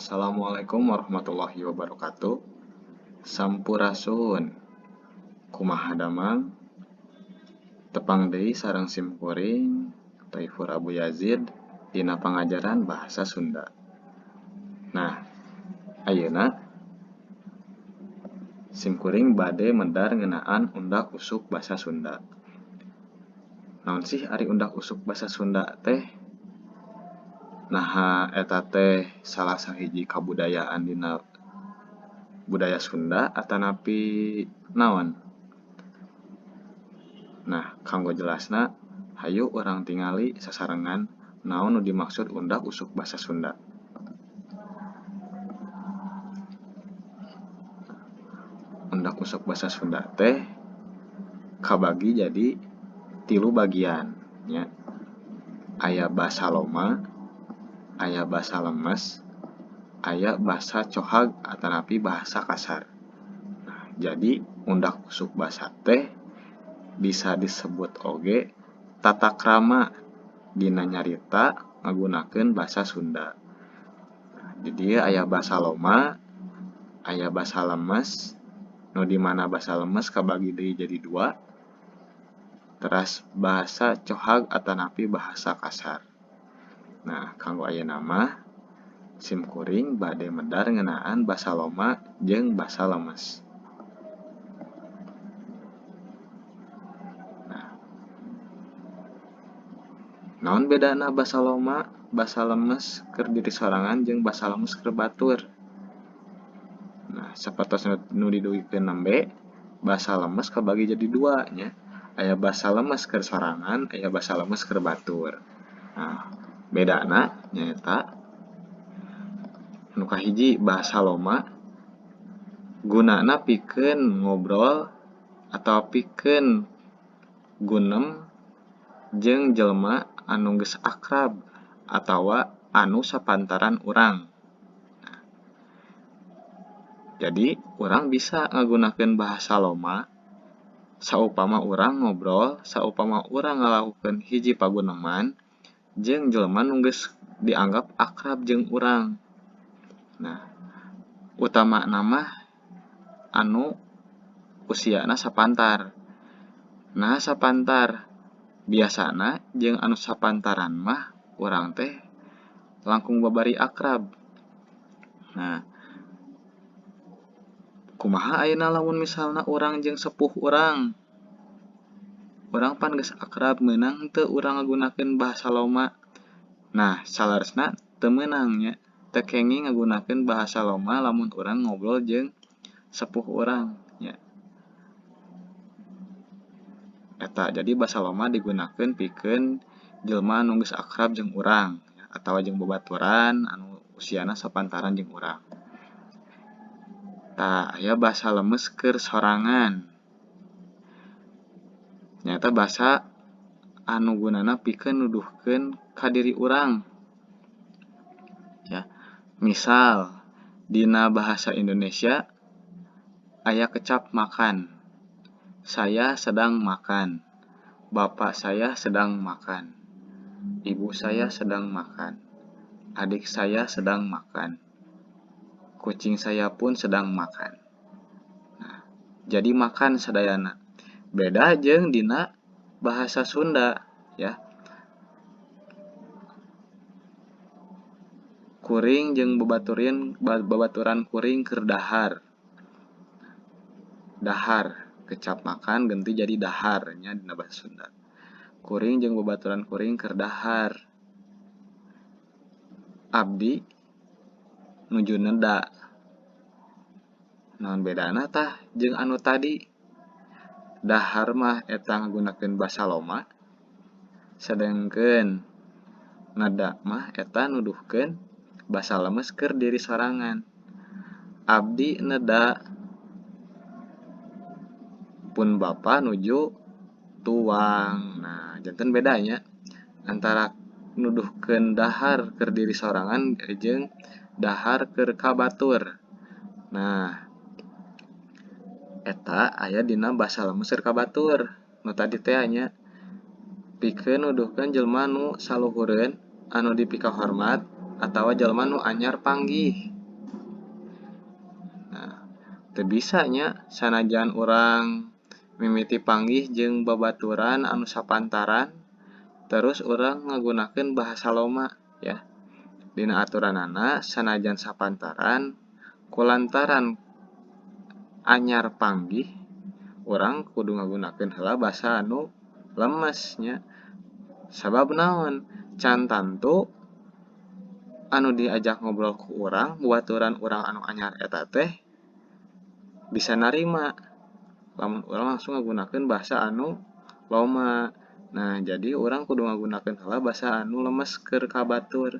Assalamualaikum warahmatullahi wabarakatuh. Sampurasun. Kumaha damang? Tepang deui sareng sim kuring Taifur Abu Yazid dina pangajaran bahasa Sunda. Nah, ayeuna sim kuring bade medar ngeunaan undak usuk basa Sunda. Naon sih ari undak usuk basa Sunda teh? Naha eta teh salah sahiji kabudayaan dina budaya Sunda atanapi naon? Nah, kanggo jelasna hayu urang tingali sasarengan naon nu dimaksud undak usuk basa Sunda. Undak usuk basa Sunda teh kabagi jadi tilu bagian nya. Aya basa loma, aya basa lemes, aya basa cohag atanapi bahasa kasar. Nah, jadi undak usuk basa teh bisa disebut oge tata krama dina nyarita ngagunakeun basa Sunda. Nah, di dieu aya basa loma, aya basa lemes, nu di mana basa lemes kabagi deui jadi dua, teras bahasa cohag atanapi bahasa kasar. Nah, kanggo ayeuna mah sim kuring bade medar ngeunaan basa loma jeung basa lemes. Nah, naon bedana basa loma, basa lemes keur diri sorangan jeung basa lemes keur batur? Nah, sapertos nu didugikeun nembe, basa lemes kabagi jadi dua nya. Aya basa lemes keur sorangan, aya basa lemes keur batur. Nah, bedana nyaeta nu kahiji basa loma gunana pikeun ngobrol atawa pikeun gunem jeung jelema anu geus akrab atawa anu sapantaran urang. Nah, jadi urang bisa ngagunakeun bahasa loma saupama urang ngobrol, saupama urang ngalakukeun hiji paguneman jeung jelema nu geus dianggap akrab jeung urang. Nah, utamana mah anu usiana sapantar. Nah, sapantar biasana jeung anu sapantaran mah urang teh langkung babari akrab. Nah, kumaha ayeuna lamun misalna urang jeung sepuh urang? Urang pan geus akrab, meunang teu urang ngagunakeun bahasa loma? Nah, saleresna teu meunang nya. Teu kenging ngagunakeun bahasa loma lamun urang ngobrol jeung sepuh urang nya. Eta jadi bahasa loma digunakeun pikeun jelema anu geus akrab jeung urang atawa jeung babaturan anu usiana sapantaran jeung urang. Tah, aya bahasa lemes keur sorangan. Nyaeta bahasa anu gunana pikeun nuduhkeun ka diri urang. Ya, misal dina bahasa Indonesia aya kecap makan. Saya sedang makan. Bapak saya sedang makan. Ibu saya sedang makan. Adik saya sedang makan. Kucing saya pun sedang makan. Nah, jadi makan sadayana. Beda jeung dina bahasa Sunda ya. Kuring jeung babaturan kuring keur dahar. Dahar, kecap makan ganti jadi dahar nya dina bahasa Sunda. Kuring jeung babaturan kuring keur dahar. Abdi nuju neda. Naon bedana tah jeung anu tadi? Dahar mah eta ngagunakeun basa loma, sedengkeun neda mah eta nuduhkeun basa lemes keur diri sorangan. Abdi neda pun bapa nuju tuang. Nah, janten bedanya antara nuduhkeun dahar keur diri sorangan jeung dahar keur ka batur. Nah, eta aya dina basa lemes keur ka batur. Nu tadi teh nya pikeun nuduhkeun jelema nu saluhureun anu dipikahormat atawa jalma nu anyar panggih. Nah, teu bisa nya sanajan urang mimiti panggih jeung babaturan anu sapantaran terus urang ngagunakeun bahasa loma ya. Dina aturanana sanajan sapantaran kulantaran anyar panggih urang kudu ngagunakeun heula basa anu lemes nya. Sabab naon? Can tantu anu diajak ngobrol ku urang babaturan urang anu anyar eta teh bisa narima lamun urang langsung ngagunakeun bahasa anu loma. Nah, jadi urang kudu ngagunakeun heula bahasa anu lemes keur ka batur.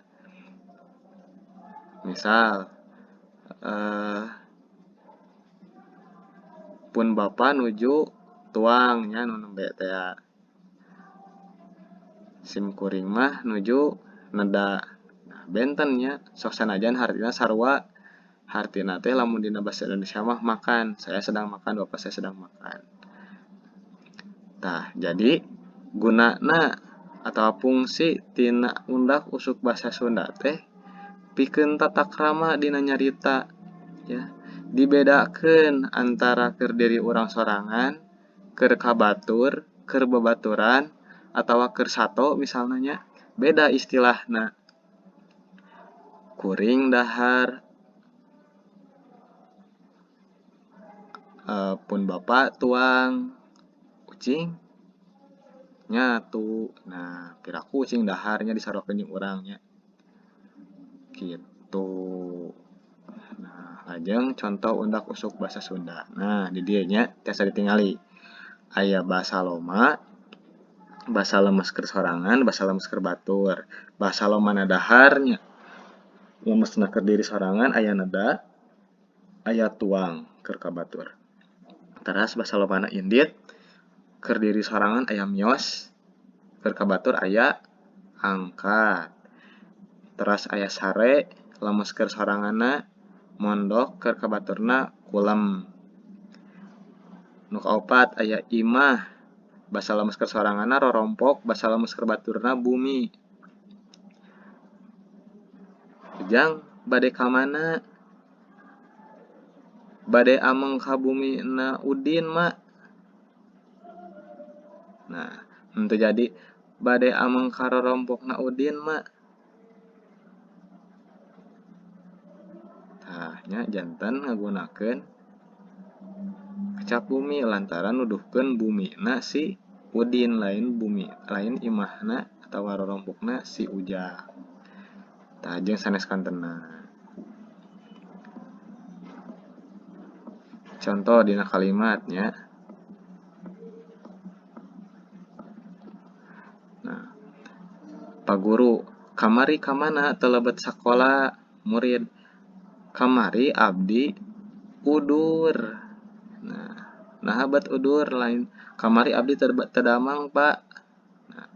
Misal pun bapa nuju tuang nya nu nembe teh sim kuring mah nuju neda. Nah, benten nya sok sanajan hartina sarua, hartina teh lamun dina bahasa Indonesia mah makan, saya sedang makan, bapak saya sedang makan. Tah, jadi gunana atau fungsi tina undak usuk bahasa Sunda teh pikeun tata krama dina nyarita ya. Dibedakeun antara keur diri urang sorangan, keur ka batur, keur babaturan atawa keur sato misalna nya, beda istilahna. Kuring dahar, pun bapa tuang, ucing nyatu. Nah, piraku ucing daharnya disaruakeun jeung urang nya. Gitu. Nah, lajeng contoh undak usuk bahasa Sunda. Nah, di dieu nya tiasa ditingali. Aya bahasa loma, bahasa lemes keur sorangan, bahasa lemes keur batur. Bahasa lomana dahar nya. Lemesna keur diri sorangan aya neda, aya tuang keur ka batur. Teras bahasa lomana indit keur diri sorangan aya mios, keur ka batur aya angkat. Teras aya sare lemes keur soranganna mondok, keur ka baturna kulem. Nu kaopat aya imah, basa lemes keur soranganna rorompok, basa lemes keur baturna bumi. Ujang bade ka mana? Bade ameng ka bumi na Udin mak. Nah, henteu jadi bade ameng ka rorompokna Udin mak. Tah nya janten ngagunakeun kecap bumi lantaran nuduhkeun bumina si Udin lain bumi lain imahna atawa rorompokna si Ujang. Tah jeung sanes kantena. Contoh dina kalimatnya. Nah, Pak Guru, kamari ka mana teu lebet sakola? Murid, kamari abdi udur. Nah, naha bet udur lain kamari abdi teu damang, Pak. Nah,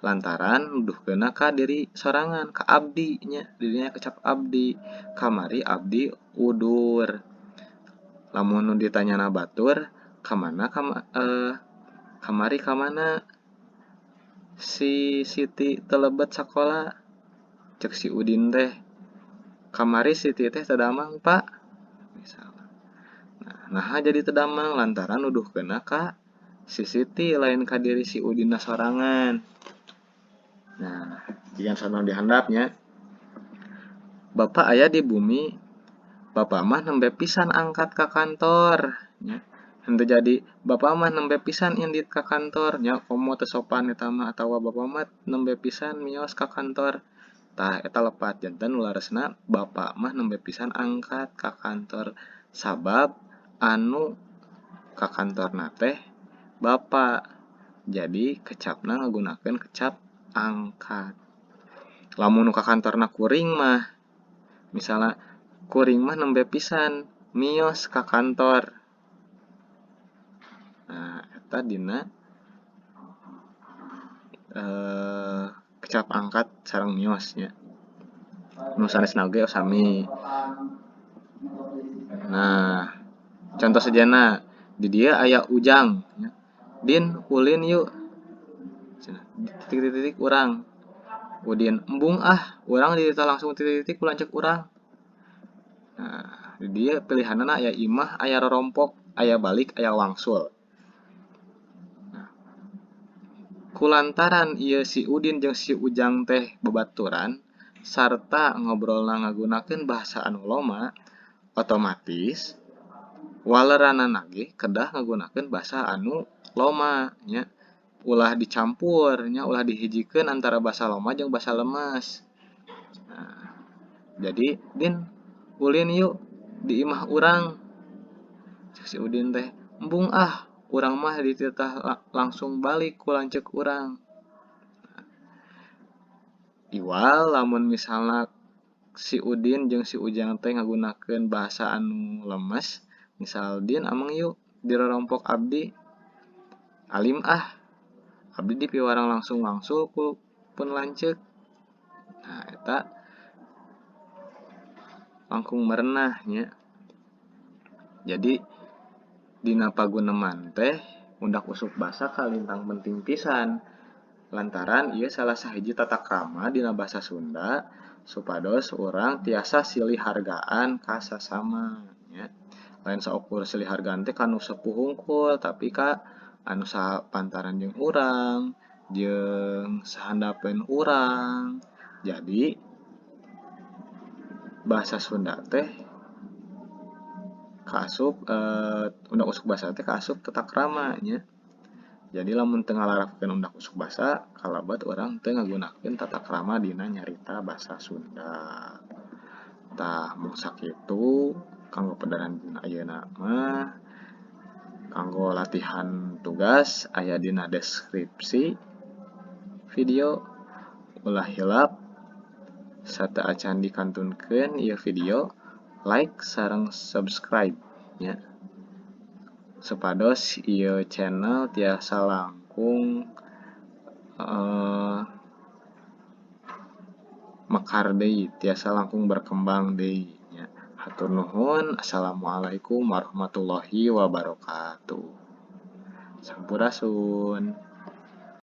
lantaran nuduhkeunna ka diri sorangan, ka abdi nya, dirinya kecap abdi. Kamari abdi udur. Lamun nu ditanyana batur, ka mana kamari ka mana si Siti teu lebet sakola? Cek si Udin teh, kamari Siti teh teu damang, Pak. Misalna. Nah, naha jadi teu damang lantaran nuduhkeunna ka si Siti lain ka diri si Udinna sorangan. Nah, jika sono dihandapnya, bapak aya di bumi, bapak mah nembe pisan angkat ka kantor nya. Henteu jadi bapak mah nembe pisan indit ka kantor nya, komo teu sopan eta mah, atawa bapak mah nembe pisan mios ka kantor. Tah eta lepat janten leresna bapak mah nembe pisan angkat ka kantor sabab anu ka kantorna teh bapak. Jadi kecapna ngagunakeun kecap angkat. Lamun nu ka kantorna kuring mah, misalna kuring mah nembe pisan mios ka kantor. Nah, eta dina kecap angkat sareng mios nya. Nu sanesna oge sami. Nah, contoh sejana di dieu aya Ujang nya. Din ulin yuk. Cenah titik-titik urang. Udin, embung ah, urang dititah langsung titik-titik ku lanceuk urang. Nah, di dieu pilihanana aya imah, aya rorompok, aya balik, aya wangsul. Nah, kulantaran ieu si Udin jeung si Ujang teh babaturan sarta ngobrolna ngagunakeun bahasa anu loma, otomatis waleranana ge kedah ngagunakeun basa anu loma nya. Ulah dicampur nya, ulah dihijikeun antara basa loma jeung basa lemes. Nah, jadi, "Din, ulin yuk di imah urang." Cek si Udin teh, "Embung ah, urang mah dititah langsung balik ku lanceuk urang." Iwal lamun misalna si Udin jeung si Ujang teh ngagunakeun bahasa anu lemes, misal, "Din, ameng yuk di rorompok abdi." "Alim ah, abdi dipiwarang langsung wangsul ku pun lanceuk." Nah, eta langkung merenah nya. Jadi dina paguneman teh undak usuk basa kalintang penting pisan, lantaran ieu salah sahiji tata krama dina basa Sunda supados urang tiasa silih hargaan ka sasama nya. Lain saukur silih hargaan teh ka nu sepuh hungkul, tapi ka anu sapantaran jeung urang, jeung sahandapeun urang. Jadi bahasa Sunda teh kaasup undak usuk basa teh kaasup tata krama nya. Jadi lamun teu ngalarapkeun undak usuk basa, kalabat urang teu ngagunakeun tata krama dina nyarita basa Sunda. Tah, mung sakitu kanggo pedaran ayeuna mah. Kanggo latihan tugas aya dina deskripsi video. Ulah hilap, sateuacan dikantunkeun ieu video, like sareng subscribe nya, supados ieu channel tiasa langkung mekar deui, tiasa langkung berkembang deui nya. Hatur nuhun. Assalamualaikum warahmatullahi wabarakatuh. Sampurasun.